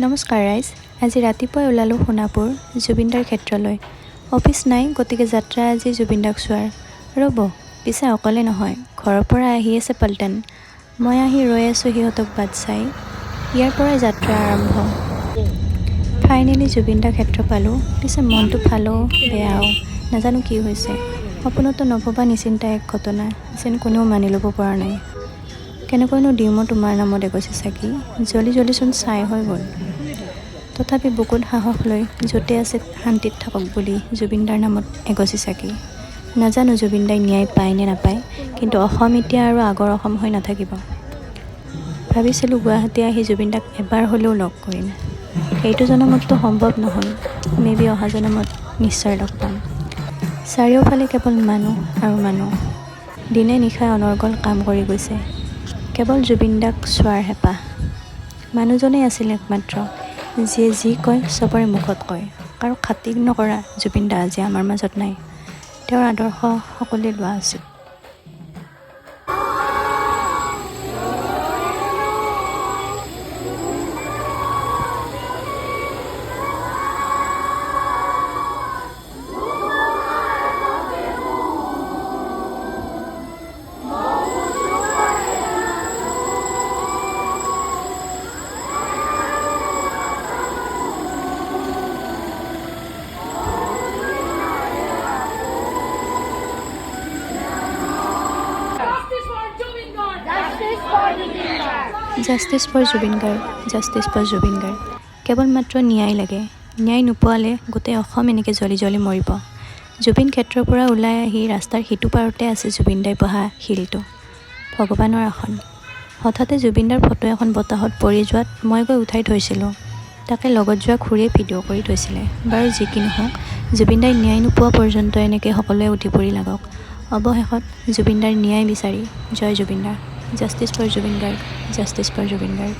নমস্কাৰ ৰাইজ, আজি ৰাতিপুৱাই ওলালোঁ সোণাপুৰ জুবিনদাৰ ক্ষেত্ৰলৈ। অফিচ নাই, গতিকে যাত্ৰা আজি জুবিনদাক চোৱাৰ। ৰ'ব, পিছে অকলে নহয়, ঘৰৰ পৰা আহি আছে পল্টন। মই আহি ৰৈ আছোঁ সিহঁতক বাট চাই। ইয়াৰ পৰাই যাত্ৰা আৰম্ভ। ফাইনেলি জুবিনদা ক্ষেত্ৰ পালোঁ। পিছে মনটো ভালো, বেয়াও, নাজানো কি হৈছে। সপোনতো নভবা নিচিন্তা এক ঘটনা, যেন কোনেও মানি ল'ব পৰা নাই। কেনেকৈনো দিওঁ মই তোমাৰ নামত এগছি চাকি, জ্বলি জ্বলিচোন ছাই হৈ গ'ল। তথাপি বুকুত সাহস লৈ য'তে আছে শান্তিত থাকক বুলি জুবিনদাৰ নামত এগছি চাকি। নাজানো জুবিনদাই ন্যায় পায় নে নাপায়, কিন্তু অসম এতিয়া আৰু আগৰ অসম হৈ নাথাকিব। ভাবিছিলোঁ গুৱাহাটী আহি জুবিনদাক এবাৰ হ'লেও লগ কৰিম। এইটো জনমততো সম্ভৱ নহ'ল, মে বি অহা জনমত নিশ্চয় লগ পাম। চাৰিওফালে কেৱল মানুহ আৰু মানুহ। দিনে নিশাই অনৰ্গল কাম কৰি গৈছে, কেৱল জুবিনদাক চোৱাৰ হেঁপাহ। মানুহজনেই আছিল একমাত্ৰ, যিয়ে যি কয় চবৰে মুখত কয়। কাৰো খাতিৰ নকৰা জুবিনদা আজি আমাৰ মাজত নাই। তেওঁৰ আদৰ্শ সকলোৱে লোৱা উচিত। Justice for Zubeen Garg! Justice for Zubeen Garg! Justice for Zubeen Garg, justice for Zubeen Garg. কেৱল মাত্ৰ ন্যায় লাগে। ন্যায় নোপোৱালে গোটেই অসম এনেকৈ জ্বলি জ্বলি মৰিব। জুবিন ক্ষেত্ৰৰ পৰা ওলাই আহি ৰাস্তাৰ সিটো পাৰতে আছে জুবিনদাই বহা শিলটো, ভগৱানৰ আসন। হঠাতে জুবিনদাৰ ফটো এখন বতাহত পৰি যোৱাত মই গৈ উঠাই থৈছিলোঁ। তাকে লগত যোৱা খুৰীয়ে ভিডিঅ' কৰি থৈছিলে। বাৰু যি কি নহওক, জুবিনদাই ন্যায় নোপোৱা পৰ্যন্ত এনেকৈ সকলোৱে উঠি পৰি লাগক। অৱশেষত জুবিনদাৰ ন্যায় বিচাৰি। জয় জুবিনদা। Justice for Zubeen Garg, justice for Zubeen Garg.